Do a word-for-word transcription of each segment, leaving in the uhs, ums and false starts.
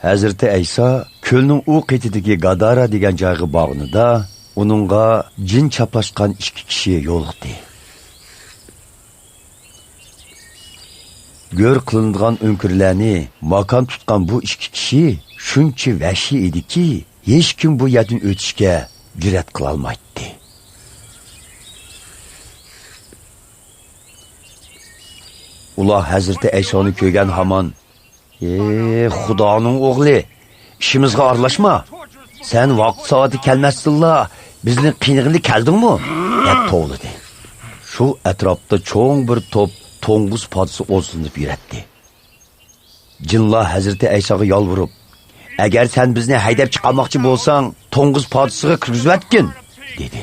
ھەزرىتى ئەيسا كۆلنىڭ ئۇ قېتىدىكى گادارا دېگەن جايغا بارغىنىدا، ئۇنىڭغا جىن چاپلاشقان ئىككى كىشى يولۇقتى. گۆر قىلىنىدىغان ئۆڭكۈرلەرنى ماكان تۇتقان بۇ ئىككى كىشى شۇنچە ۋەھشىي ئىدىكى، ھېچكىم بۇ يەردىن ئۆتۈشكە جۈرئەت قىلالمايتتى. ئۇلار ھەزرىتى ئەيسانى كۆرگەن ھامان، «ئى، خۇدانىڭ ئوغلى، ئىشىمىزغا ئارىلاشما! سەن ۋاقىت-سائىتى كەلمەستىنلا بىزنى قىينىغىلى كەلدىڭمۇ؟» دەپ توۋلىدى. شۇ ئەتراپتا چوڭ بىر توپ توڭگۇز پادىسى ئوزلىنىپ يۈرەتتى. جىنلار ھەزرىتى ئەيساغا يالۋۇرۇپ، «ئەگەر سەن بىزنى ھەيدەپ چىقارماقچى بولساڭ، توڭگۇز پادىسىغا كىرگۈزۈۋەتكىن!» دېدى.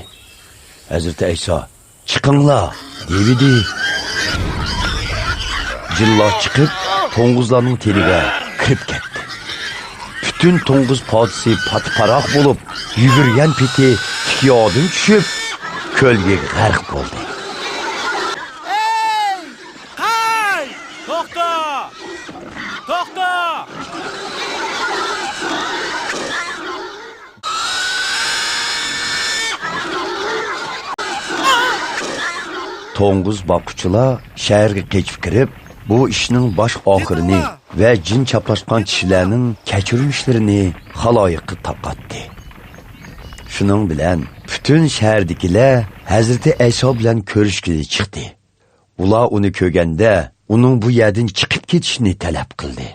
ھەزرىتى ئەيسا، «چىقىڭلار!» دېۋىدى. جىنلار چىقىپ، توڭگۇزلارنىڭ تېنىگە كىرىپ كەتتى. پۈتۈن توڭگۇز پادىسى پاتىپاراق بولۇپ، يۈگۈرگەن پېتى تىك ياردىن چۈشۈپ، كۆلگە غەرق بولدى. ھەي! توختا! توختا! توڭگۇز باققۇچىلار شەھەرگە قېچىپ كىرىپ، بۇ ئىشنىڭ باش ئاخىرىنى ۋە جىن چاپلاشقان كىشىلەرنىڭ كەچۈرمىشلىرىنى خالايىققا تارقاتتى. شۇنىڭ بىلەن پۈتۈن شەھەردىكىلەر ھەزرىتى ئەيسا بىلەن كۆرۈشكىلى چىقتى. ئۇلار ئۇنى كۆرگەندە، ئۇنىڭ بۇ يەردىن چىقىپ كېتىشىنى تەلەپ قىلدى.